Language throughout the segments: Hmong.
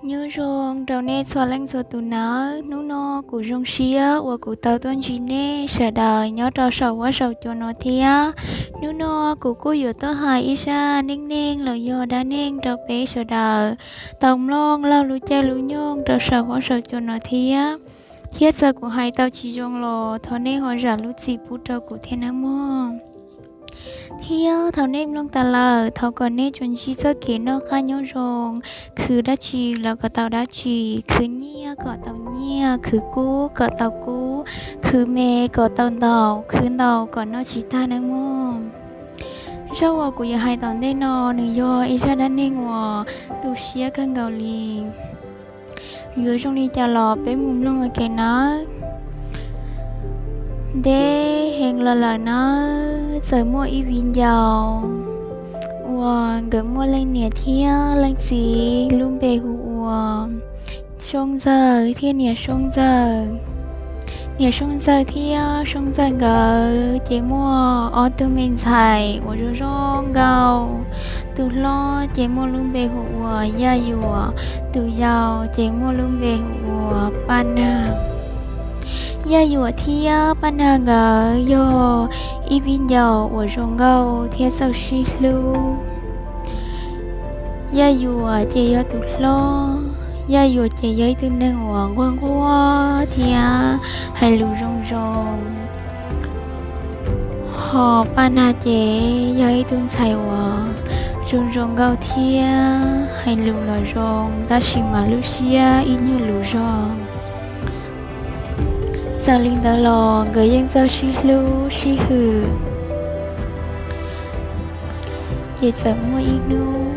Nyob zoo rau nej txhua leej txhua tus nawb. Hnub no kuv zoo siab uas kuv tau tuaj ntsib nej sawv daws nyob rau saum huab saum cua no thiab. Hnub no kuv kuj yuav tuaj hais ib zaj neej neeg los yog dab neeg rau peb sawv daws tau mloog laug lub caij lub nyoog rau saum huab saum cua no thiab. Thiab txawm kuv hais tau tsis zoo los thov nej ho zam lub txim pub rau kuv thiab nawb mog. Thiab thaum nej mloog tas lawm, thov kom nej tsuas ntsib txoj kev noj qab nyob zoo, khwv dab tsi los kom tau dab tsi, khwv nyiaj kom tau nyiaj, khwv kub kom tau kub, khwv me kom tau ntau, khwv ntau kom noj tsis tag nawb mog. Zaj uas kuv yuav hais tom ntej no nws yog ib zaj dab neeg uas tu siab kawg nkaus li. Yuav zoo li cas los peb mus mloog ua ke nawb. Ntev heev los lawm nawb, txawm muaj ib viv ncaus uas nkawd muaj leej niam thiab leej txiv lub npe hu ua Soob Ntxawg thiab niam Soob Ntxawg. Niam Soob Ntxawg thiab Soob Ntxawg nkawd ces muaj ob tug me ntxhais uas zoo zoo nkauj. Tus hlob ces muaj lub npe hu ua Yaj Yuam, tus yau ces muaj lub npe hu ua Paj Nag. Yaj Yuam thiab Paj Nag nkawd yog ib viv ncaus uas zoo nkauj thiab txawj sib hlub. Yaj Yuam ces yog tus hlob. Yaj Yuam ces yog ib tug neeg uas nquag nquag thiab hais lus zoo zoo. Ho Paj Nag ces yog ib tug ntxhais uas zoo zoo nkauj thiab hais lus los zoo, tab sis mas lub siab ib nyuag lus zog. Txawm li ntawd los nkawd yeej txawj sib hlub sib hwm. Ces txawm muaj ib hnub,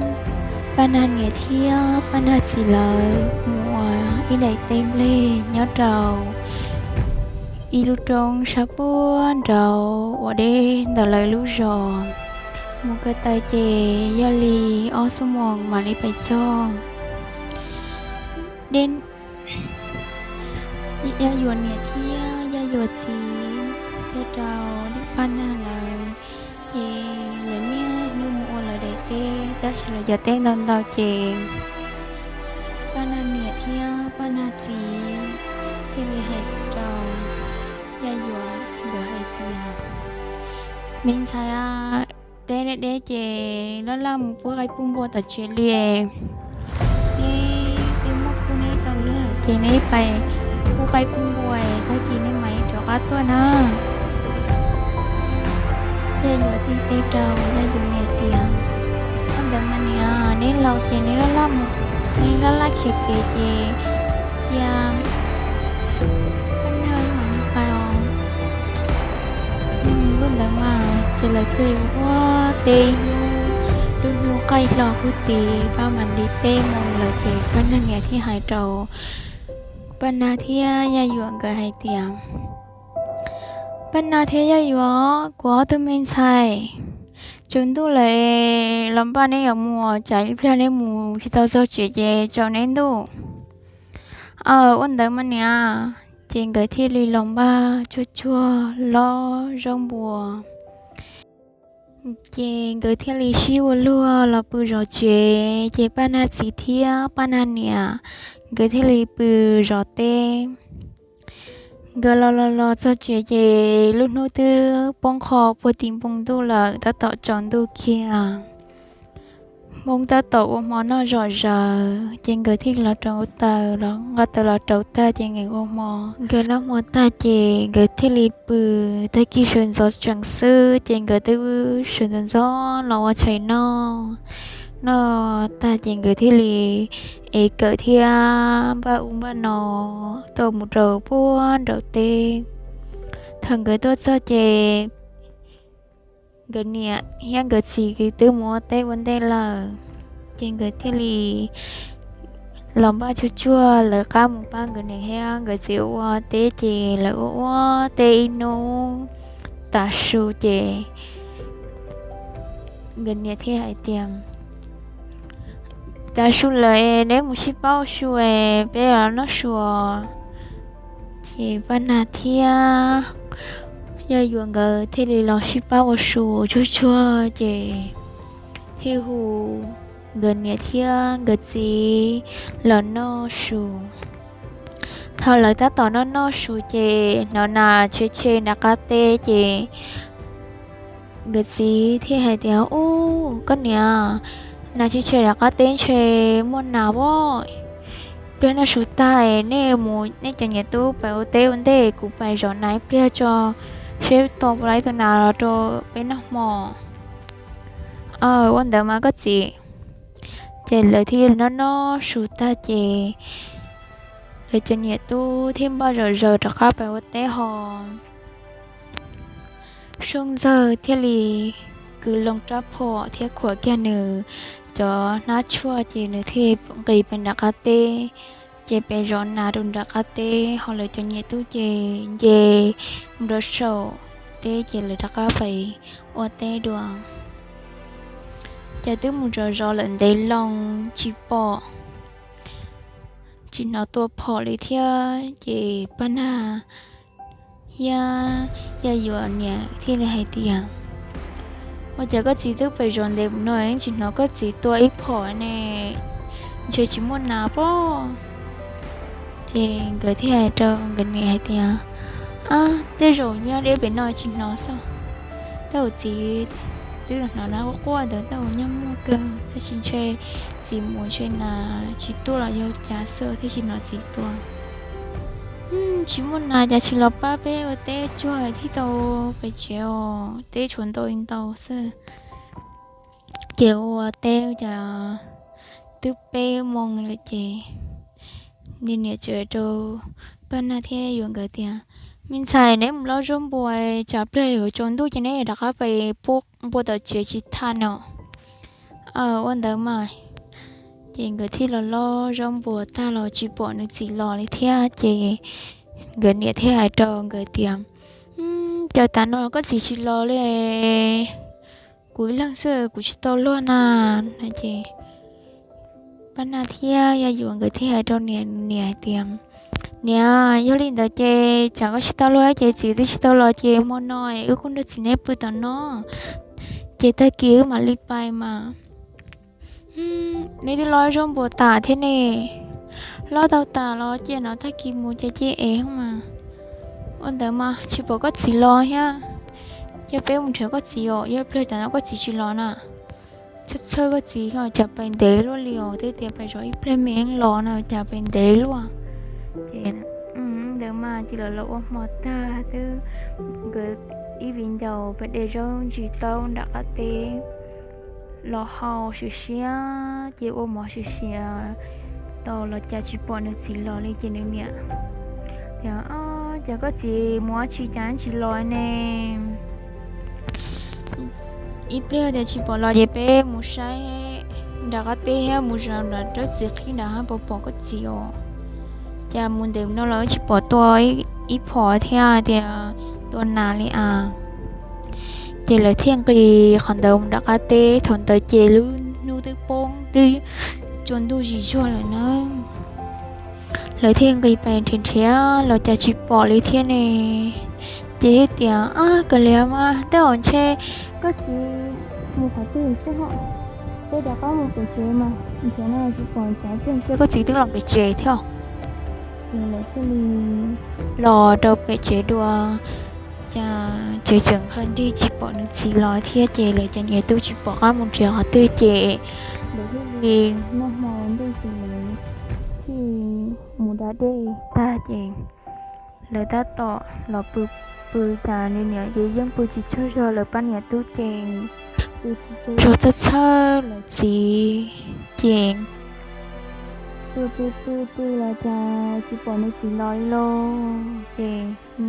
Paj Nag niam thiab Paj Nag txiv lawv mus ua ib daim teb nplej nyob rau ib lub roob sab puag nraud uas deb ntawm lawv lub zos. Mus ko taw ces yog li ob xuab moos mam li pais txog. Deb, Yaj Yuam niam thiab Yaj Yuam txiv thiab rau Paj Nag lawv, ces lawv niaj hnub mus ua lawv daim teb, tab sis lawv cov teb ntau ntau ces Paj Nag niam thiab Paj Nag txiv thiaj li hais rau Yaj Yuam nkawd hais tias, me ntxhais a, teb deb deb ces laj laj mus pub qaib pub npua tom tsev li. Neb twb muaj kuj neb tau lawm ces neb pais pub qaib pub npua, tag kis neb mam li rov qab tuaj na. Yaj Yuam thiaj teb rau Yaj Yuam niam tias, ua ntawd mas niam, neb laus ces neb laj laj mus, neb laj laj khiav kev ces cia Paj Nag mam li pais os. Lub ntawd mas ces lawv thiaj li ua teb ib hnub, lub hnub qaij hlo huv tid, pab mam li peb moos lawm ces Paj Nag niam thiaj hais rau Paj Nag thiab Yaj Yuam nkawd hais tias, Paj Nag thiab Yaj Yuam, kuv ob tug me ntxhais, tsaus ntuj lawm, los npaj neb yuav mus, tsam ib pliag neb mus tsis tau txog tsev ces tsaus neb ntuj. Aw, ua ntawd mas niam. Ces nkawd thiaj li los npaj tsuag tsuag loj zaub npua. Ces nkawd thiaj li sib ua luag los pw zov tsev, ces Paj Nag txiv thiab Paj Nag niam nkawd thiaj li pw zov teb. Nkawd los los los txog tsev ces lub hnub twb poob qho puag tim npoo ntuj lawm, tab tom tsaus ntuj kiag. Hmoob tab tom ua hmo noj zom zaws, ces nkawd thiaj li los rau taws, los nqa taws los rau tag ces nkawd ua hmo. Nkawd noj hmo tag ces nkawd thiaj li pw. Tag kis sawv ntxov tsees xwb ces nkawd twb sawv ntxov ntxov los ua tshais noj. Noj tag ces nkawd thiaj li ev kawm thiab npaj ub npaj no tuaj mus rau puag nraum teb. Thaum nkawd tuaj txog ces nkawd niam thiab nkawd txiv twb mus ua teb ua ntej lawm, ces nkawd thiaj li los npaj tsuag tsuag lawv qab mus pab nkawd niam thiab nkawd txiv ua teb, ces lawv ua ua teb ib hnub tav su ces nkawd niam thiaj hais tias, tav su lawm, neb mus sib pab ua su, peb los noj su. Ces Paj Nag thiab Yaj Yuam nkawd thiaj li los sib pab ua su tsuag tsuag ces thiaj hu nkawd niam thiab nkawd txiv los noj su. Thaum lawv tab tom noj noj su ces hnov nas tshe tshe nram qab teb ces nkawd txiv thiaj hais tias, Ub, koj niam, nas tshe tshe nram qab teb ntshe muaj nas as. Pliag noj su tag nej mus, nej cov niam tub pais ua teb ua ntej, kuv pais zov nas ib pliag tso seb tua puas tau ib tug nas los rau peb noj hmo. Aw, ua ntawd mas koj txiv. Ces lawv thiaj noj noj su tag ces lawv cov niam tub thiaj npaj zom zaws rov qab pais ua teb ho. Soob Ntxawg thiaj li kwv loo rab phom thiab khuam kiag nws cov hnab tshuaj ces nws thiaj nqis pais nram qab teb. Ces pes zov nas rau nram qab teb ho lawv cov niam tub ces nce mus rau saum teb ces lawv rov qab pais ua teb dua. Ces twb mus zov zov lawm ntev loo tsis pom, tsis hnov tua phom li thiab ces Paj Nag thiab Yaj Yuam niam thiaj li hais tias, Ua cas koj txiv twb pes zov ntev mus no tsis hnov koj txiv tua ib phom ne? Ntshe tsis muaj nas pob. Ces nkawd thiaj hais rau nkawd niam hais tias, Ab, tej zaum nyob deb pem no tsis hnov xwb. Tej zaum txiv twb los hnov na quaj quaj ntawd tej zaum nyob muaj kawg, tab sis ntshe txiv mus ntshe nas tsis tuaj los yog cas xwb thiaj tsis hnov txiv tua. Tsis muaj nas cas tsis los pab peb ua teb tsuag thiaj tau pem tsev os, teb tshuav ntau li ntau xwb. Ces ua teb cas twb peb moo lawm ces nws niam tseem rau Paj Nag thiab Yaj Yuam nkawd tias, Me ntxhais, neb mus lov zaub npua, tsam pliag yuav tsaus ntuj ces neb rov qab pem npua tom tsev tsis tham no. Aw, ua ntawd mas. Ces nkawd thiaj los lov zaub npua tag los tsis pom nws txiv los li thiab ces nkawd niam thiaj hais rau nkawd tias, Cas tav no koj txiv tsis los li? Kuv ib leeg xwb kuv tsis tau luag na. No ces Paj Nag thiab Yaj Yuam nkawd thiaj hais rau niam, niam hais tias, Niam, yog li ntawd ces tsam koj tsis tau luag ces txiv twb tsis tau los ces hmo no wb kuj nrog txiv neb pw tom no, ces tag kis wb mam li pais mas. Neb twb lov zaub npua tas thiab ne. Lov tau tas los cia no tag kis mus ces cia ev mas. Ua ntawd mas tsis pom koj txiv los thiab. Ces peb mus nrhiav koj txiv os, yog ib pliag tam no koj txiv tsis los na. Txhawj txhawj koj txiv ho cas pais ntev luaj li os, twb tias pais zov ib pliag me los no cas pais ntev luaj. Ces ntawd mas ces lawv los ua hmo tag twb, nkawd ib viv ncaus pais de zaub ntsis taub nram qab teb los haus siav siab ces ua mov siav siav tau los cas tsis pom nws txiv los li ces nws niam tias, Cas koj txiv mus dab tsi cas tsis los ne? Ib pliag tias tsis pom los ces peb mus saib nram qab teb thiab mus zov nram rab txiv qhib nrad hab puas pom koj txiv os. Cas mus ntev no los tsis pom tua ib phom thiab tias tua nas li as. Ces lawv thiaj nqis qhov ntawd mus nram qab teb, thaum ntawd ces lub hnub twb poob twb tsaus ntuj zis zuag lawm na. Lawv thiaj nqis pais nrhiav nrhiav los cas tsis pom li thiab ne. Ces thiaj tias, Ab, kav liam mas tej zaum ntshe koj txiv mus qhov twg xwb ho. Peb rov qab mus pem tsev mas nrhiav no tsis pom, tsam pliag ntshe koj txiv twb los pem tsev thiab. Ces lawv thiaj li los rau pem tsev dua, cas tsev tseem nqhis nrig tsis pom nws txiv los thiab ces lawv cov niam tub tsis pom qab mus nrhiav qhov twg ces lawv thiaj li noj hmo ntuj ces lawv thiaj mus da dej tag ces lawv tab tom los pw, pw cas nws niam ces yeej pw tsis tsaug zog, lawv pab niam tub ces pw tsis tsaug zog, txhawj txhawj lawv txiv ces pw pw pw pw los cas tsis pom nws txiv los li lauj. Ces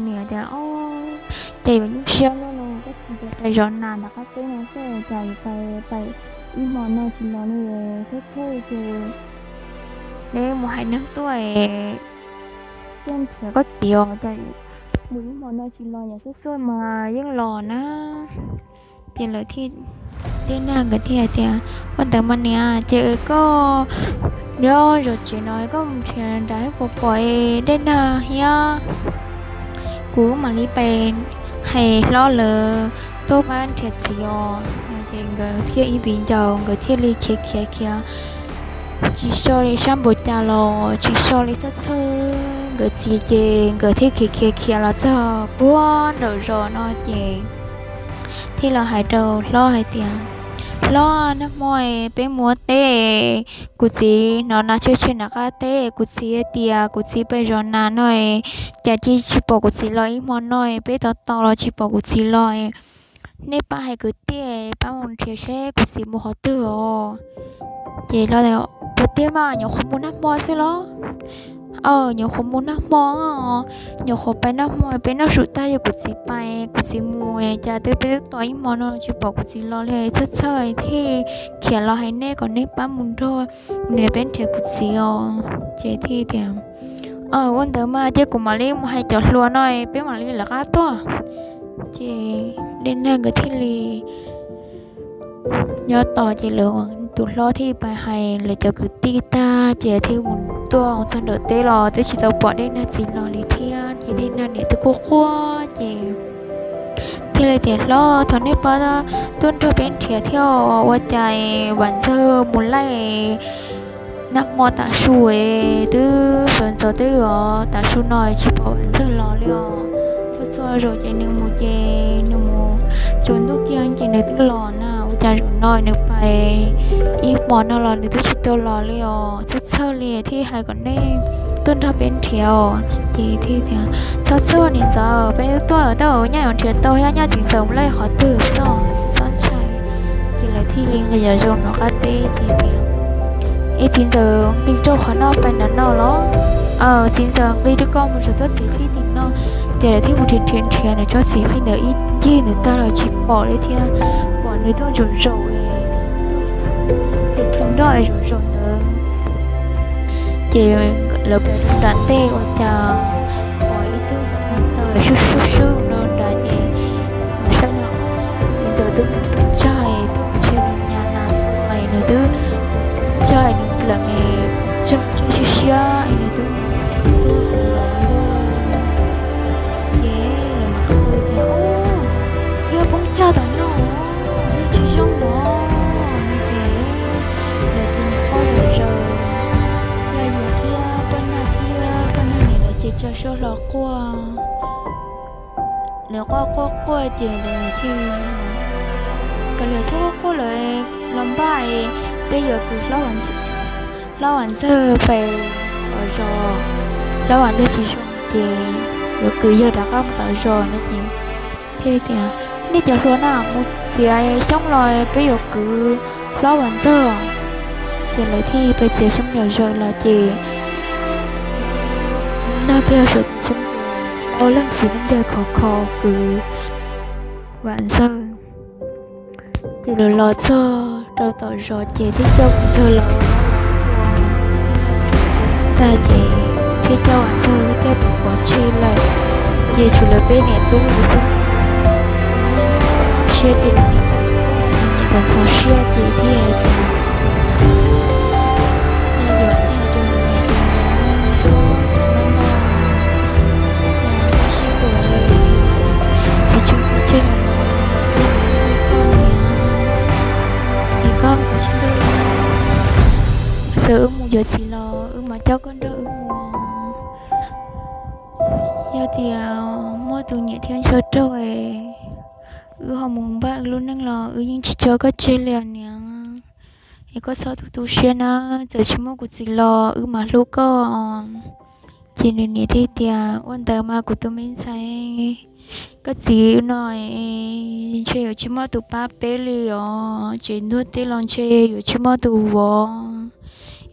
niam tias, Ob, cas yuav nyuaj siab luaj li, koj txiv tias pais zov nas nram qab teb no xwb cas yuav pais ib hmo no tsis los li, txhawj txhawj ces neb mus hais neeg tuaj es thiaj nrhiav koj txiv os, cas mus ib hmo no tsis los, yam xub xuaj mas yeej los na. Ces lawv thiaj, Dej Nag nkawd thiaj hais tias, Ua ntawd mas niam, ces koj nyob zov tsev no koj mus nrhiav nrad puas pom Dej Nag thiab, kuv mam li pais hais hlob lawv tuaj pab nrhiav txiv os. Ces nkawd thiaj ib viv ncaus nkawd thiaj li khiav khiav khiav, tsis so li sab npaum cas los tsis so li txhawj txhawj nkawd txiv, ces nkawd thiaj khiav khiav khiav los txog puag nraum zos no ces thiaj los hais rau hlob hais tias, Hlob, nag hmo peb mus ua teb, kuv txiv hnov nas tshe tshe nram qab teb, kuv txiv tias kuv txiv pem zos nas no, cas tsis pom kuv txiv los ib hmo no, peb tos tos los tsis pom kuv txiv los. Nej pab hais kwv tij pab mus nrhiav seb kuv txiv mus qhov twg os. Ces hlob tias, Puas tiag mas, nyuam qhuav mus nag hmo xwb los? Aw, nyuam qhuav mus nag hmo, nyuam qhuav pais nag hmo, peb noj su tag yog kuv txiv pais kuv txiv mus, cas twb peb twb tos ib hmo no tsis pom kuv txiv los li, txhawj txhawj thiaj khiav los hais nej kom nej pab mus nrog nws peb nrhiav kuv txiv os. Ces thiaj tias, Aw, ua ntawd mas ces kuv mam li mus hais cov hluas no, peb mam li lawv qab tuaj. Ces Dej Nag nkawd thiaj li nyob tos, ces lawv tus hlob thiaj pais hais lawv cov kwv tij tag ces thiaj mus tuaj txog nraum teb los twb tsis tau pom Dej Nag txiv los li thiab. Ces Dej Nag niam twb quaj quaj ces thiaj li tias, Hlob, thov nej pab tuaj nrog peb nrhiav thiab, ua cas Vam Ntxawg mus laij nag hmo tav su es twb sawv ntxov twb os, tav su no tsis pom Vam Ntxawg los li os. Txhua txhua zaus ces nws mus ces nws mus tsaus ntuj kiag ces nws twb los na, ua cas zaum no nws pais ib hmo no los nws twb tsis tau los li os, txhawj txhawj li thiaj hais kom nej tuaj nrog peb nrhiav os. Ces thiaj tias, Txhob txhawj niam ntxawm, peb tuaj tab ua nyaj yuav nrhiav tau thiab, nyaj txiv ntxawm mus laij qhov twg txhob ntshai. Ces lawv thiaj li nqis zom zaws nram qab teb ces tias, Es txiv ntxawm nqis rau qhov no pais nram no los? Aw, txiv ntxawm nqis rau ko mus saum tsob txiv qhib tim no. Ces lawv thiaj mus nrhiav nrhiav nrhiav nws tsob txiv qhib ntawd ib ncig ntawd tag los tsis pom li thiab, pom nws tuaj zaum zaum, plhu plhu nroj zaum zaum ntawd. Ces lawv pais rau nram tej ua cas pom ib tug taws sub sub sub no nrad ces saib no, txiv ntxawm twb mus poob tsag, twb ntshe nws nyas nas tuaj, nws twb poob tsag, nws pleem tsag siab siab es nws twb mus tuaj ces lawv mam qw tias, Yog poob tsag tom no, yog tsis zoo los. Ces lawv tus niam poj zom zaws, yog yus thiab poj nag thiab poj nag niam lawv ces tsa suab hlo quaj. Lawv quaj quaj quaj ces lawv thiaj, Kav liam, txhob quaj quaj lawm, los npaj, peb yuav kwv hlob Vam Ntxawg pais tom zos, hlob Vam Ntxawg tsis zoo ces yuav kwv yawg rov qab mus tom zos no ces thiaj tias, Nej cov hluas na, mus txiav xyoob los peb yuav kwv hlob Vam Ntxawg. Ces lawv thiaj pais txiav xyoob zom zaws los ces nag kiag saum tus xyoob ces ob leeg txiv neej yawg khov kho kwv Vam Ntxawg. Ces lawv los txog rau tom zos ces thiaj coj Vam Ntxawg los, tag ces thiaj coj Vam Ntxawg thiaj pov tseg lawm. Ces tshuav lawv peb niam tub xwb. Siab ces niam ntxov ntxhov siab ces thiaj hais tias, Txiv tseem pov tseg, es koj, xav wb mus yuav txiv los wb mam coj koj nrog wb mus. Yog tias muaj tus nyiam thiab ntshaw raug, wb ho mus npaj wb lub neej los wb yeej tsis tso koj tseg li os niam. Es koj txhob tu tu siab na, txawm tsis muaj kuv txiv los wb mam hlub koj. Ces nws niam thiaj tias, Ua ntawd mas kuv tus me ntxhais, koj txiv no ntshe yuav tsis muaj tus pab peb li os, tsev ntuj teb los ntshe yuav tsis muaj tus vov.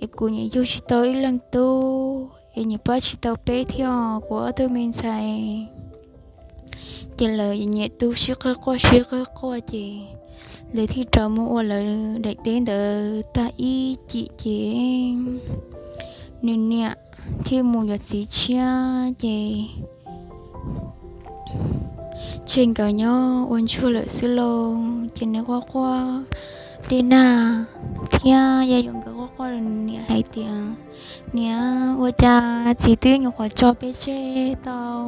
Es kuv niam yug tsis tau ib leeg tub, es niam pab tsis tau peb thiab kuv ob tug me ntxhais. Ces lawv niam tub sib qawg quaj sib qawg quaj ces lawv thiaj rov mus ua lawv daim teb ntawd tag ib cim ces nws niam thiaj mus yuav txiv tshiab ces tseg nkawd nyob ua ntsuag lawm xwb lauj. Ces nws quaj quaj, Dej Nag thiab Yaj Yuam nkawd quaj quaj rau nws niam hais tias, Niam, ua cas txiv twb nyuam qhuav tso peb tseg tau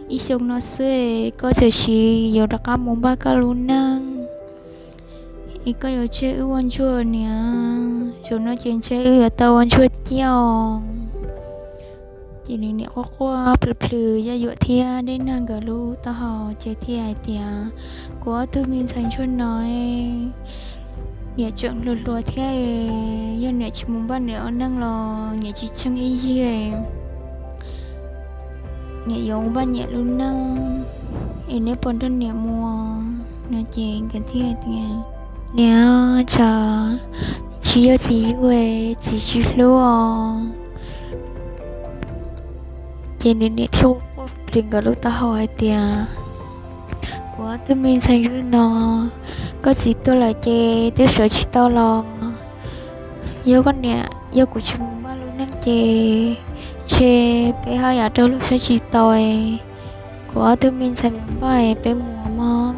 ib xyoo no xwb, koj txawm sis yuav rov qab mus npaj koj lub neej, Koj yuav tseg wb ua ntsuag niam, zaum no ces ntshe wb yuav tau ua ntsuag ciaj os. Ces nws niam quaj quaj plhws plhws Yaj Yuam thiab Dej Nag nkawd lub taub hau ces thiaj hais tias, kuv ob tug me ntxhais ntsuag no, niam tseem hluas hluas thiab, yog niam tsis mus npaj niam ua neej los niam tsis tsheej ib yig, niam yuav mus npaj niam lub neej, es neb puas nrog niam mus no? Ces nkawd thiaj tias, niam, tsam tsis yog txiv yug, txiv tsis hlub os. Ces nws niam thiaj quaj plhws nkawd lub taub hau hais tias, kuv ob tug me ntxhais ntsuag no, koj txiv tuag lawm ces twb sawv tsis tau los, yog koj niam, yog kuv tsis mus npaj lub neej ces ntshe peb haj yam raug luag saib tsis tau. Kuv ob tug me ntxhais mus npaj, peb mus mog.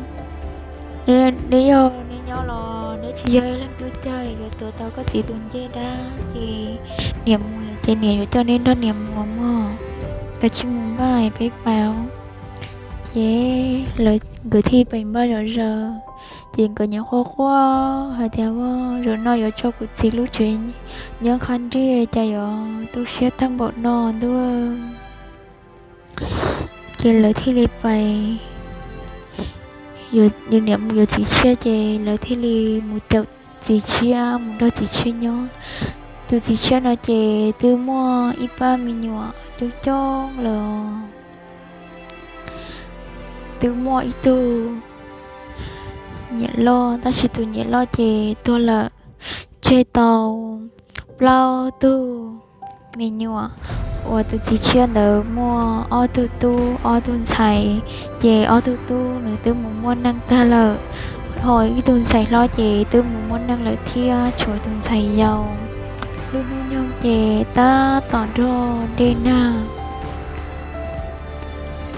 Neb yog neb nyob los neb tsis yog leej twg cag yuav tuav tau koj txiv tus ncej dab, ces niam mus lawm ces niam yuav coj neb nrog niam mus mog. Kav tsij mus npaj, peb pais. Ces lawv nkawd thiaj pais npaj zom zaws. Ces nkawd nyiam quaj quaj hais tias, ua zaum no yuav tso kuv txiv lub tsev nyob qhab nriag, cas yuav tu siab tag npaum no ntuj. Ces lawv thiaj li pais, niam mus yuav txiv tshiab ces lawv thiaj li mus caum txiv tshiab, mus nrog txiv tshiab nyob. Tus txiv tshiab no ces twb muaj ib pab me nyuam coob coob lawm. Twb muaj ib tug niam loj, tab sis tus niam loj ces tuag lawm, tseg tau plaub tug me nyuam. Uas tus txiv tshiab ntawd muaj ob tug tub ob tug ntxhais, ces ob tug tub nws twb mus muaj neej tag lawm, ho ib tug ntxhais hlob ces twb mus muaj neej lawm thiab, tshuav tus ntxhais yau. Lub hnub nyoog ces tab tom nrog Dej Nag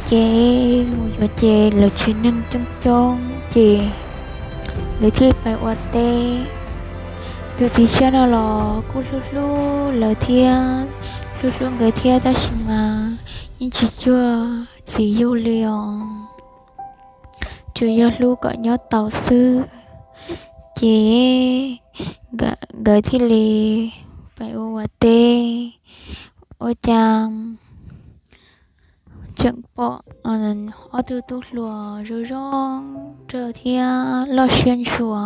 ces mus yuav ces lawv tsev neeg coob coob ces lawv thiaj pais ua teb. Tus txiv tshiab no los kuj hlub hlub lawv thiab, hlub hlub nkawd thiab, tab sis mas yeej tsis cuag txiv yug li os, tsuas yog hlub kom nyob tau xwb. Ces nkawd thiaj li pais ua ua teb, ua cas tseem pom ob tug tub hluas zoo zoo nraug thiab loj siab ntshua.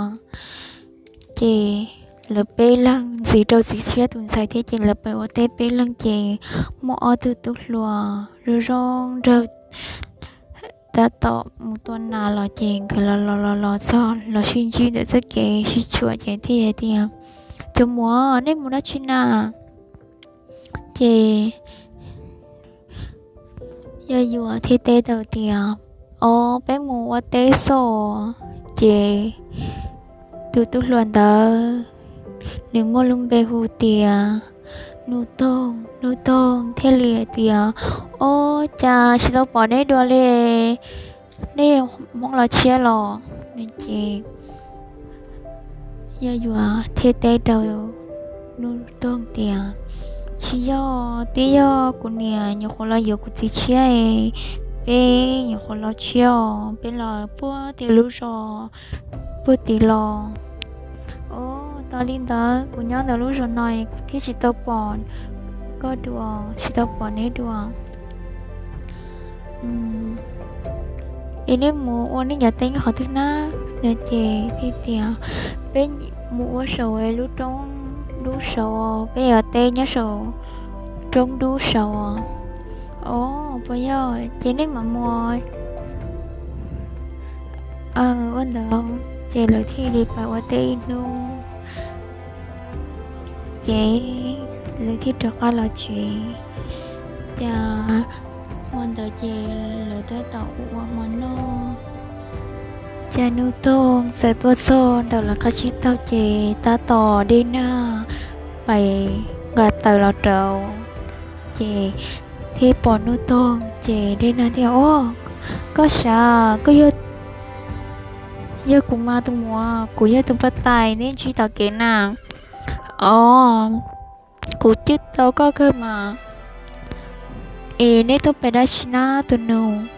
Ces lawv peb leeg ntxiv rau txiv tshiab tus ntxhais thiab, ces lawv pais ua teb peb leeg ces muaj ob tug tub hluas zoo zoo nraug tab tom mus tua nas los ces nkawd los los los los txog los sib ntsib ntawm txoj kev sib tshuam ces thiaj hais tias, cov muam, nej mus dab tsi na? Ces Yaj Yuam thiaj teb tau tias, o, peb mus ua teb xwb. Ces tus tub hluas ntawd nws muaj lub npe hu tias Nuj Toog. Nuj Toog thiaj li hais tias, o, cas tsis tau pom neb dua li, neb Hmoob los Tshiab los? Ces Yaj Yuam thiaj teb rau Nuj Toog tias, tsis yog, twb yog kuv niam nyuam qhuav los yuav kuv txiv tshiab, peb nyuam qhuav los tshiab os, peb los puag tim lub zos puag tim los. O, tas li ntawd kuv nyob ntawm lub zos no kuv thiaj tsis tau pom koj dua, tsis tau pom neb dua. Es nej mus ua nej cov teb nyob qhov twg na? No ces thiaj tias, peb mus ua saum lub roob dub saud, peb cov teb nyob saum roob dub saud. O, puas yog? Ces nej mam mus ua ntawd. Ces lawv thiaj li pais ua teb ib hnub, ces lawv thiaj rov qab los tsev. Cas hmo ntawd ces lawv tab tom ua ua hmo noj. Cas Nuj Toog txawm tuaj txog ntawm lawv qab tsib taug ces tab tom Dej Nag pais nqa taws los rau. Ces thiaj pom Nuj Toog ces Dej Nag thiaj, o, koj sav, koj yog, yog kuv mas tus muam, kuv yog tus paj tais neb ntsib tom kev na. O, kuv cwb tau koj kawg mas. Es neb tuaj pem dab tsi na tus nus?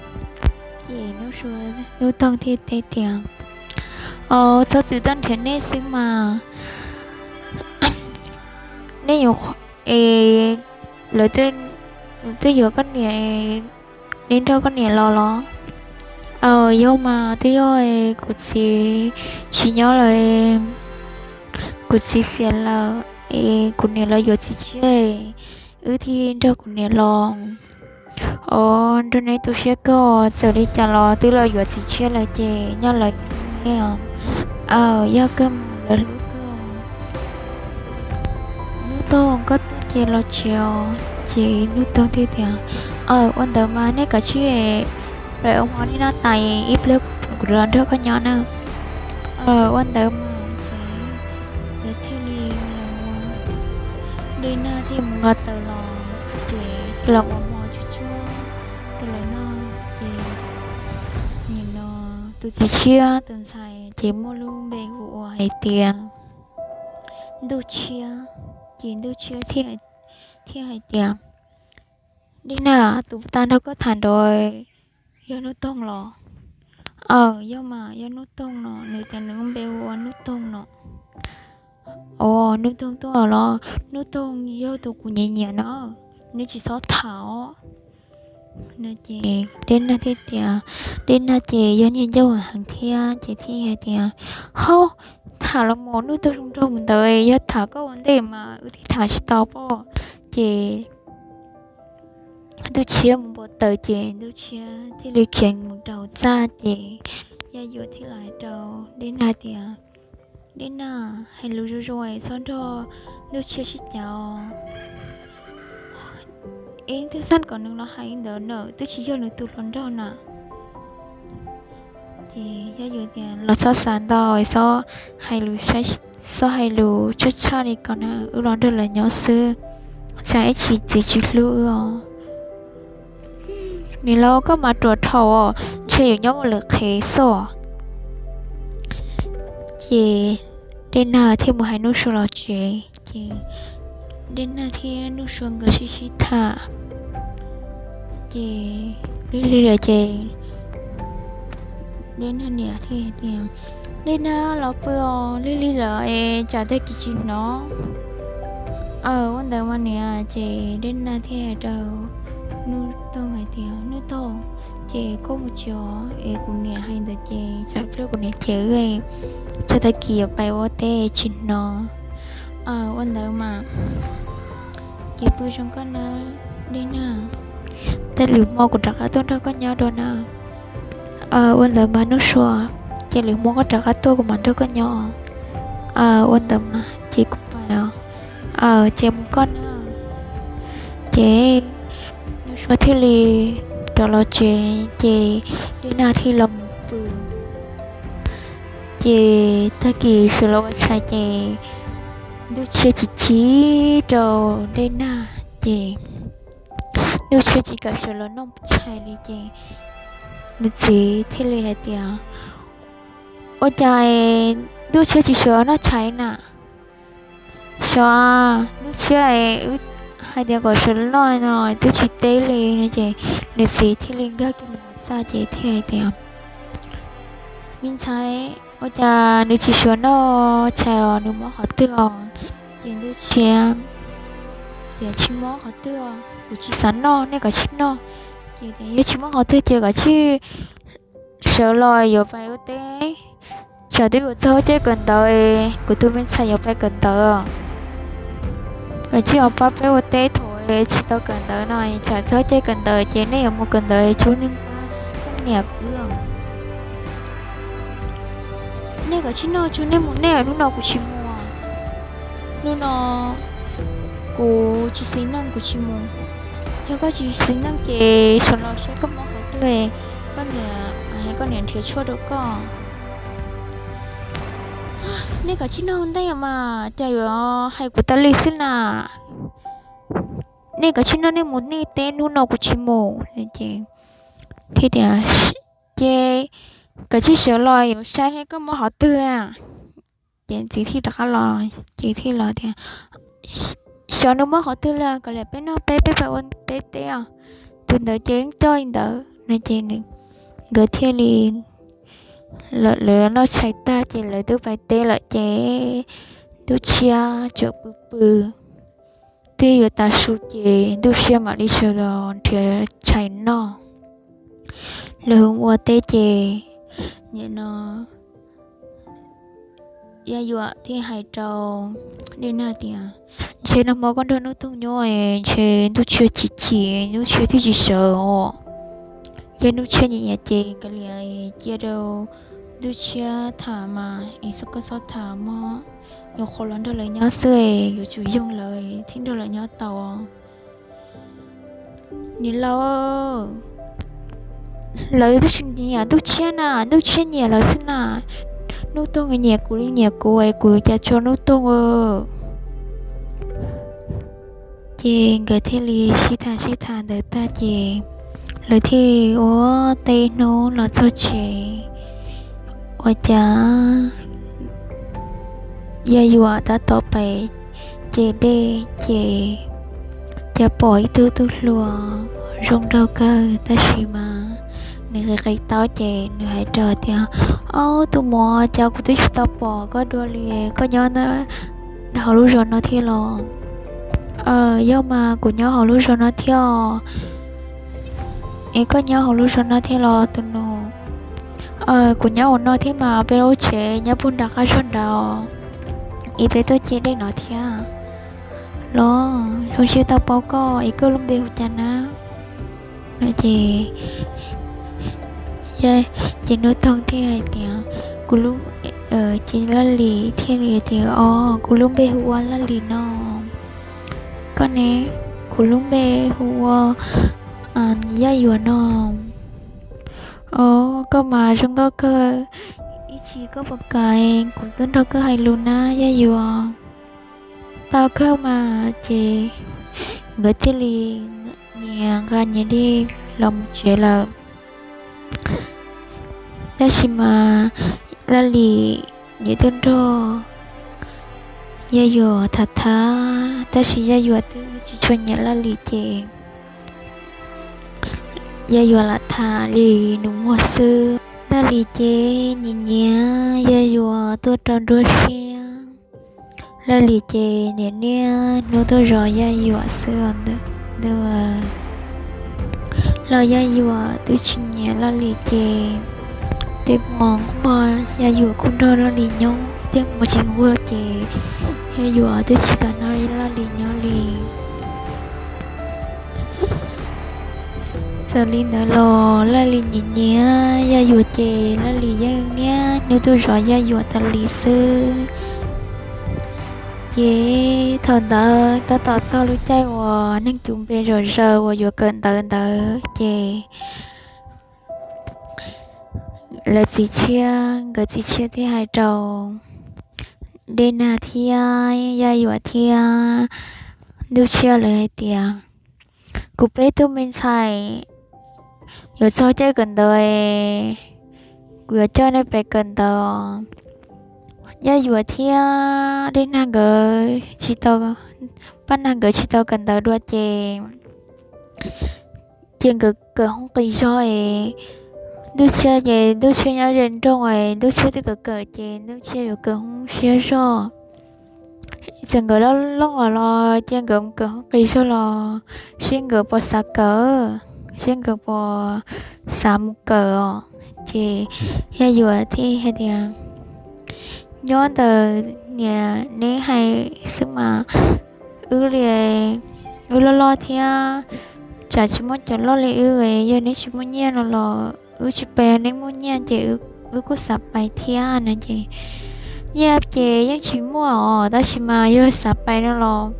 Ces Nuj Toog thiaj teb tias, Au, txhob txwm tuaj nrhiav nej xwb mas. Nej yuav, es lawv twb yuav koj niam, nej nrog koj niam los los? Aw, yog mas twb yog kuv txiv tsis nyob lawm, kuv txiv xiam lawm es kuv niam los yuav txiv tshiab, wb thiaj nrog kuv niam los. Os, nrog neb tu siab kawg, txawm li cas los twb los yuav txiv tshiab lawm ces nyob lawv ne. Aw, yog kawg mas, lawv hlub kawg. Hnub Toog, koj tuaj ces los tsev os. Ces Hnub Toog thiaj tias, aw, ua ntawd mas nej kav tsij pem ua hmo nej noj tas ib pliag kuv los nrog koj nyob na. Aw, ua ntawd mas. Ces lawv thiaj li los, Dej Nag thiaj mus nqa taws los, ces thiaj los ua hmo tsuag tsuag rau lawv noj. Ces nim no tus txiv tshiab tus ntxhais ces muaj lub npe hu ua hais tias Ntuj Tshiab. Ces Ntuj Tshiab thiaj hais tias, Dej Nag, tus tag nrho koj tham nrad yog Hnub Toog los? Aw, yog mas, yog Hnub Toog no, nws tias nws lub npe hu ua Hnub Toog no. Os, Hnub Toog tuaj los? Hnub Toog yog tus kuv nyiam nyiam no, neb tsis txhob tham os. No ces Dej Nag thiaj tias, Dej Nag ces yog niag ncauj heev thiab ces thiaj hais tias, Haub, tham los mus, Hnub Toog zoo nraug mus ntawd, yog tham koj ua ntej mas wb thiaj tham tsis tau pob. Ces Ntuj Tshiab mus npau taws ces Ntuj Tshiab thiaj li khiav mus rau txaj ces Yaj Yuam thiaj los hais rau Dej Nag tias, Dej Nag, hais lus zoo zoo es txhob nrog Ntuj Tshiab sib cav os. Es twb xaj kom nws los hais ntawd na, twb tsis yog nws tus hluas nraug na. Ces Yaj Yuam tias, los txhob xav ntau, txhob hais lus, txhob hais lus tshaj tshaj li ko na, wb los nrog lawv nyob xwb, tsam ib tsam txiv tsis hlub wb os. Nim no koj mas ruam dhau os, ntshe yuav nyob muaj lwm qhev xwb. Ces Dej Nag thiaj mus hais Nuj Sua los tsev ces Dej Nag thiab Nuj Sua nkawd sib sib tham. Ces lig lig lawm ces Dej Nag niam thiaj tias, Dej Nag los pw os, lig lig lawm es tsam tag kis tsis hnov. Aw, ua ntawd mas niam. Ces Dej Nag thiaj hais rau Nuj Toog hais tias, Nuj Toog, ces koj mus tsev os, es kuv niam hais ntawd ces tsam pliag kuv niam cem wb, tsam tag kis yuav pais ua teb tsis hnov. Aw, ua ntawd mas. Ces pw zoo koj nawb Dej Nag, tej lwm hmo kuv rov qab tuaj nrog koj nyob dua na. Aw, ua ntawd mas Nuj Sua, ces lwm hmo koj rov qab tuaj kuv mam nrog koj nyob. Aw, ua ntawd mas ces kuv pais os. Aw, ces mus koj na. Ces Nuj Sua thiaj li rov los tsev ces Dej Nag thiaj los mus pw. Ces tag kis sawv los ua tshais ces Ntuj Tshiab chim chim rau Dej Nag ces Ntuj Tshiab tsis kam sawv los noj tshais li ces nws txiv thiaj li hais tias, Ua cas Ntuj Tshiab tsis sawv noj tshais na? Sawv, Ntuj Tshiab, wb hais tias kom sawv los noj no twb tsis teb li no. Ces nws txiv thiaj li nkag kiag mus txaj ces thiaj hais tias, Me ntxhais, ua cas nws tsis sawv noj tshais os, nws mob qhov twg os? Ces Ntuj Tshiab tias, Tsis mob qhov twg, kuv tsis xav noj, nej kav tsij noj. Ces tias, Yog tsis mob qhov twg ces kav tsij sawv los yuav pais ua teb, tsam twb yuav txog caij kawm ntawv, kuv tus me ntxhais yuav pais kawm ntawv. Kav tsij ho pab peb ua teb, thaum tsis tau kawm ntawv no tsam txog caij kawm ntawv ces nej yuav mus kawm ntawv, tsuas nej pab niam pw. Nej kav tsij noj tsuag nej mus, nej hnub no kuv tsis mus. Hnub no kuv tsis xis neej, kuv tsis mus. Yog koj tsis xis neej ces sawv los saib koj mob qhov twg, koj niam, koj niam nrhiav tshuaj rau koj. Nej kav tsij noj ua ntej mas, cas yuav hais kuv tas li xwb na. Nej kav tsij noj nej mus nej teb, hnub no kuv tsis mus. Ces thiaj tias, Ces kav tsij sawv los yuav saib koj mob qhov twg. Ces txiv thiaj rov qab los, ces thiaj los tias, Xyov nws mob qhov twg li, kav liam peb noj peb, peb pais ua peb teb os. Tus ntawd ces coj li ntawd no. Ces nkawd thiaj li lawv noj tshais tag ces lawv twb pais teb lawm ces Ntuj Tshiab tseem pw pw, twb yuav tav su ces Ntuj Tshiab mam li sawv los nrhiav tshais noj. Lawv ua teb ces nim no Yaj Yuam thiaj hais rau Dej Nag tias, ntshe nag hmo koj nrog Nub Toog nyob es ntshe Ntuj Tshiab chim chim, Ntuj Tshiab thiaj tsis sawv os. Yog Ntuj Tshiab nyiam nyiam ces kav liam cia rau Ntuj Tshiab tham mas es koj txhob tham mog, nyuam qhuav los nrog lawv nyob xwb es yuav tsum yoog lawv thiaj nrog lawv nyob tau. Niam laus, lawv twb tsis nyiam Ntuj Tshiab na, Ntuj Tshiab nyiam lawv xwb na. Nub Toog nyiam kuv li nyiam kuv es kuv cas tso Nub Toog. Ces nkawd thiaj li sib tham sib tham ntawd tag ces lawv thiaj ua teb ib hnub los txog tsev, ua cas Yaj Yuam tab tom pais ce dej ces cas pom ib tug tub hluas zoo nraug kawg tab sis mas nws qis qis taub ces nws hais rau tias, ob tug muam, cas kuv twb tsis tau pom koj dua li, koj nyob hauv lub zos no thiab los? Yog mas, kuv nyob hauv lub zos no thiab. Es koj nyob hauv lub zos no thiab los tus nus? Kuv nyob hauv no thiab mas, peb lub tsev nyob puag nram qab zog nrad. Es peb tuaj ce dej no thiab los zoo siab tau paub koj, es koj lub npe hu cas na? No ces, ces Nub Toog thiaj hais tias, kuv lub, ces Laj Lis thiaj li tias, o, kuv lub npe hu ua Laj Lis no. Koj ne? Kuv lub npe hu ua Yaj Yuam no. O, koj mas zoo nkauj kawg, ib chim koj puas kam kuv tuaj nrog koj hais lus na Yaj Yuam? Tau kawg mas. Ces nkawd thiaj li nyias nqa nyias dej los mus tsev lawm. Tab sis mas Laj Lis nyiam tuaj nrog Yaj Yuam tham tham, tab sis Yaj Yuam twb tsis tshua nyiam Laj Lis ces Yaj Yuam lam tham li nus muag xwb. Laj Lis ces nyiam nyiam Yaj Yuam tuaj rau nruab siab. Laj Lis ces niaj niaj hnub tuaj zov Yaj Yuam xwb os. Los Yaj Yuam twb tsis nyiam Laj Lis ces tej hmo nquag Yaj Yuam kuj nrog Laj Lis nyob, tej hmo tsis nquag ces Yaj Yuam twb tsis kam nrog Laj Lis nyob li. Txawm li ntawd los Laj Lis nyiam nyiam Yaj Yuam ces Laj Lis yeej niaj hnub tuaj zov Yaj Yuam tas li xwb. Ces thaum ntawd tab tom txog lub caij uas neeg cub npe zom zaws uas yuav kawm ntawv ntawd ces lawv txiv tshiab, nkawd txiv tshiab thiaj hais rau Dej Nag thiab Yaj Yuam thiab Ntuj Tshiab lawv hais tias, kuv peb tug me ntxhais yuav txog caij kawm ntawv, kuv yuav coj nej pem kawm ntawv. Yaj Yuam thiab Dej Nag nkawd tsis tau, Paj Nag nkawd tsis tau kawm ntawv dua ces, ces nkawd kawm hoob qis zog es Ntuj Tshiab ces Ntuj Tshiab nyob ze nroog es Ntuj Tshiab twb kawm kawm ces Ntuj Tshiab yuav kawm hoob siab zog. Txawm nkawd loj loj los ces nkawd mus kawm hoob qis zog los seb nkawd puas xav kawm, seb nkawd puas xav mus kawm os. Ces Yaj Yuam thiaj hais tias, nyob ntawm niam neb hais xwb mas, wb li, wb loj loj thiab, tsam tsis muaj cov loj li wb, yog neb tsis muaj nyiaj no los wb tsis pais, neb muaj nyiaj ces wb kuj xav pais thiab no ces, nyiaj ces yeej tsis muaj os, tab sis mas yog xav pais no los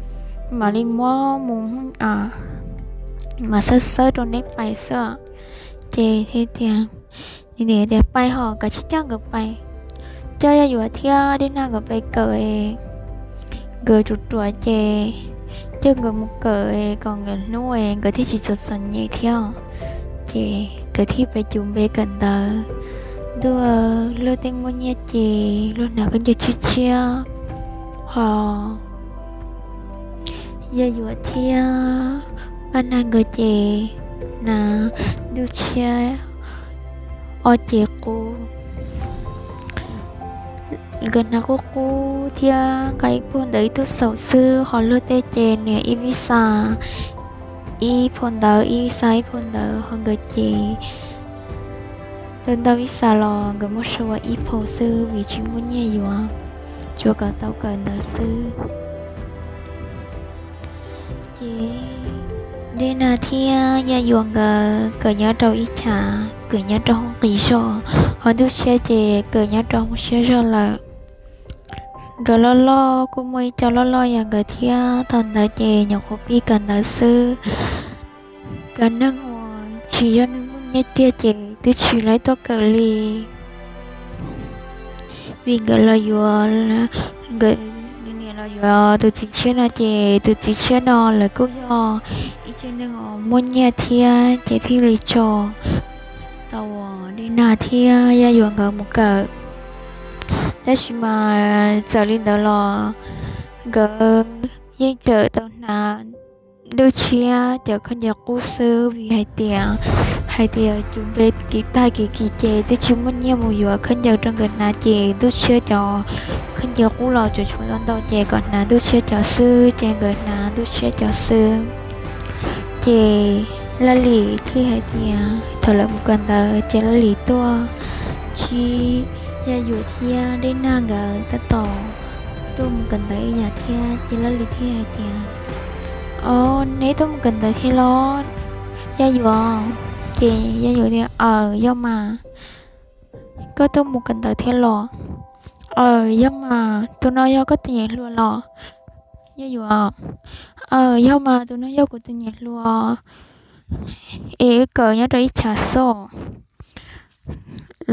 mam li muab mus, mam xawb xawb rau neb pais xwb. Ces thiaj tias, niam tias pais hos, kav tsij coj nkawd pais, coj Yaj Yuam thiab Dej Nag nkawd pais kawm, nkawd ruam ruam ces coj nkawd mus kawm kom nkawd hlub es nkawd thiaj tsis txom txom nyem thiab. Ces nkawd thiaj pais cub npe kawm ntawv. Ntuj, luag tej muaj nyiaj ces luag hnav khaub ncaws tshiab tshiab, ho Yaj Yuam thiab Paj Nag nkawd ces hnav Ntuj Tshiab ob cev qub. nkawd hnav qub qub thiab nqa ib puag ntawd ib tug xaum xwb, ho luag tej ces nias ib vij xa ib phau ntawv, ib vij xa ib phau ntawv, ho nkawd ces tau ntau vij xa los nkawd muab sau ua ib phau xwb vim tsis muaj nyiaj yuav, tsuas kom tau kawm ntawv xwb. Ces Dej Nag thiab Yaj Yuam nkawd kawm nyob rau ib chav, kawm nyob rau hoob qis zog, ho ntuj tshiab ces kawm nyob rau hoob siab zog lawm. Nkawd loj loj kuj muaj ib co loj loj yam nkawd thiab, thaum ntawd ces nyuam qhuav pib kawm ntawv xwb. Cov neeg uas tsis yog neeg muaj nyiaj tiag ces twb tsis laib tuaj kawm li, vim nkawd los yuav, nkawd niam los yuav tus txiv tshiab no ces tus txiv tshiab no lawv kuj yog ib tsev neeg uas muaj nyiaj thiab ces thiaj li tso tau uas Dej Nag thiab Yaj Yuam nkawd mus kawm. Tab sis mas txawm li ntawd los nkawd yeej tseem tau hnav ntuj tshiab cov khaub ncaws qub xwb, vim hais tias, hais tias cov npe kiv tag kiv kis ces twb tsis muaj nyiaj mus yuav khaub ncaws rau nkawd hnav ces ntuj tshiab cov khaub ncaws qub los tseem tshuav ntau ntau ces kom hnav ntuj tshiab cov xwb ces nkawd hnav ntuj tshiab cov xwb. Ces Laj Lim thiaj hais tias thaum lawv mus kawm ntawv ces Laj Lim tuaj ntsib Yaj Yuam thiab Dej Nag nkawd tab tom tuaj mus kawm ntawv ib yam thiab ces Laj Lim thiaj hais tias, Au, neb tuaj mus kawm ntawv thiab los, Yaj Yuam? Ces Yaj Yuam tias, Aws, yog mas. Koj tuaj mus kawm ntawv thiab los? Aws, yog mas. Tus no yog koj tus niam hluas los, Yaj Yuam? Aws, yog mas, tus no yog kuv tus niam hluas es wb kawm nyob rau ib chav xwb.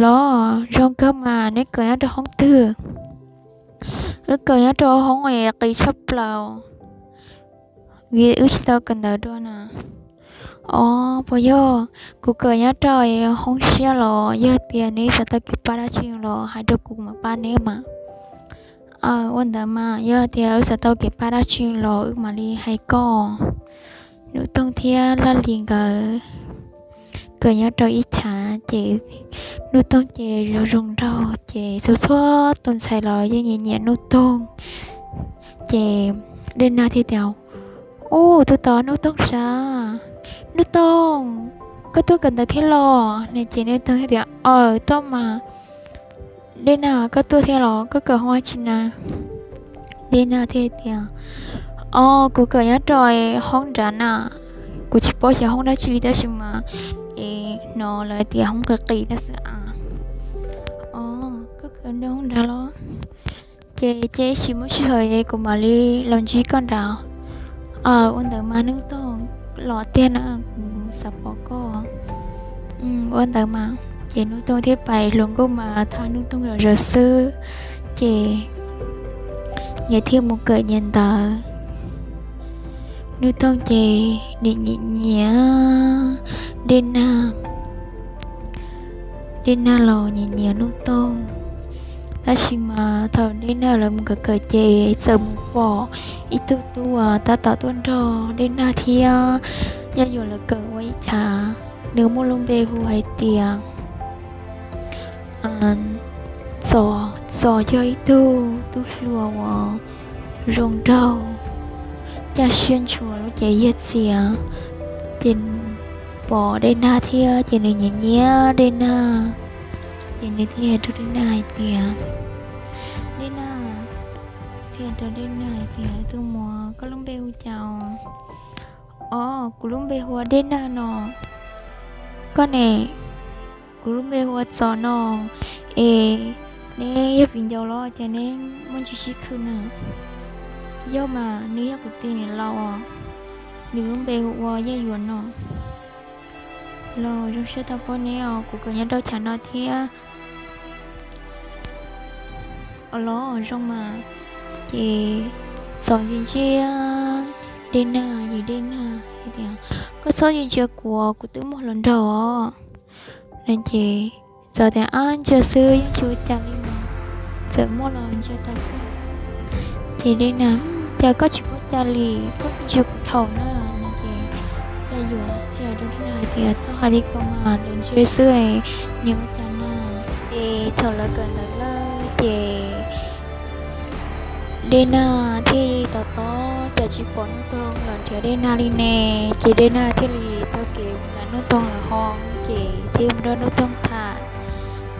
Los zoo kawg mas, neb kawm nyob rau hoob twg? Wb kawm nyob rau hoob es qis tshaj plaws, vim wb tsis tau kawm ntawv dua na. Au, puas yog? Kuv kawm nyob rau hoob siab los, yog tias neb xav tau kev pab dab tsi los hais rau kuv mam pab neb mas. Aws, ua ntawd mas, yog tias wb xav tau kev pab dab tsi los wb mam li hais koj. Nuj Toog thiab Laj Lim nkawd kawm nyob rau ib chav ces Nuj Toog ces zoo zoo nraug ces txhua txhua tus ntxhais los yeej nyiam nyiam Nuj Toog. Ces Dej Nag thiaj tias, Ub, tus tod Nuj Toog sav. Nuj Toog, koj tuaj kawm ntawv thiab los? Ces Nuj Toog thiaj tias, Aws, tuaj mas. Dej Nag, koj tuaj thiab los? Koj kawm hoob dab tsi na? Dej Nag thiaj tias, Au, kuv kawm nyob rau hoob nrad na. Kuv tsis paub xyov hoob dab tsi tab sis mas es hnov lawv tias hoob qis qis na xwb a. Au, koj kawm nyob hoob nrad los? Ces cia ib sim muaj sij hawm kuv mam li los ntsib koj nrad. Aws, ua ntawd mas Nuj Toog, los tiag na, kuv xav pom koj. Ua ntawd mas, ces Nuj Toog thiaj pais hluas nkauj mas thov Nuj Toog zom zaws xwb. Ces nyias thiaj mus kawm nyias ntawv. Nuj Toog ces nws nyiam nyiam Dej Nag, Dej Nag los nyiam nyiam Nuj Toog. Tab sis mas thaum Dej Nag lawv mus kawm kawm ces txawm mus pom ib tug tub uas tab tom tuaj nrog Dej Nag thiab Yaj Yuam lawv kawm ua ib chav. Nws muaj lub npe hu hais tias Txos. Txos yog ib tug tub hluas uas zoo nraug, caj siab ntshua, lub cev yaj txias. Ces pom Dej Nag thiab ces nws nyiam nyiam Dej Nag. Ces nws thiaj hais rau Dej Nag hais tias, Dej Nag, thiaj hais rau Dej Nag hais tias, Tus muam, koj lub npe hu cas os? Os, kuv lub npe hu ua Dej Nag no. Koj ne? Kuv lub npe hu ua Txos no. Es neb yog viv ncaus los cas neb muaj ntsis sib khw na? Yog mas, nws yog kuv tus niam laus os. Nws lub npe hu ua Yaj Yuam no. Los zoo siab tau pom neb os, kuv kawm nyob rau chav no thiab. Os, los zoo mas. Ces Txos ntsia ntsia Dej Nag, ces Dej Nag hais tias, Koj txhob ntsia ntsia kuv, kuv twb muaj hluas nraug os. No ces Txos tias, Ab, ntsia xwb yeej tsis ua cas li mas, txawm muaj los ntsia tau koj. Ces Dej Nag, Cas koj tsis paub cas li, koj ntsia kuv dhau na. No ces Yaj Yuam thiaj hais rau Dej Nag hais tias, Txhob hais li ko mas, lawv ntsia xwb, nws ua cas na. Ces thaum lawv kawm ntawv lawm ces Dej Nag thiaj li tos tos cas tsis pom Nuj Toog los nrhiav Dej Nag li ne. Ces Dej Nag thiaj li taug kev mus nram Nuj Toog lawv hoo, ces thiaj mus nrog Nuj Toog tham.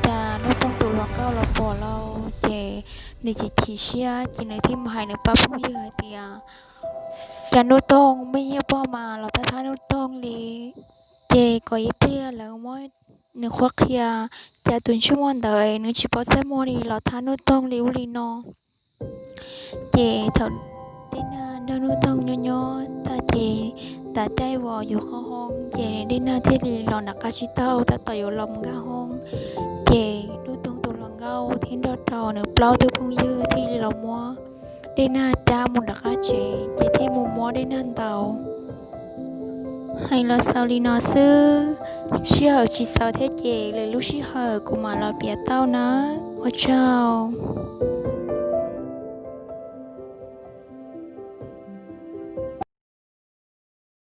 Cas Nuj Toog tus hluas nkauj los pom lawm ces nws chim chim siab, ces nws thiaj mus hais nws pab phooj ywg hais tias, cas Nuj Toog muaj ib poj mas los thab thab Nuj Toog li. Ces kom ib pliag lawv muab nws qhuab qhia, cas tus ntsej muag ntawd nws tsis paub txaj muag li los thab Nuj Toog li ub li no. Ces thaum Dej Nag nrog Nuj Toog nyob nyob tag ces, tas caij uas yuav qhov hoo ces Dej Nag thiaj li los nram qab tsib taug tab tom yuav los mus nkag hoo. Ces Nuj Toog tus hluas nkauj thiab nrog rau nws plaub tug phooj ywg thiaj li los muab Dej Nag cab mus nram qab tsev, ces thiaj mus muab Dej Nag ntaus. Hais los xaus li no xwb, sij hawm tsis txaus thiab ces lwm lub sij hawm kuv mam los piav tau nawb. Ua tsaug.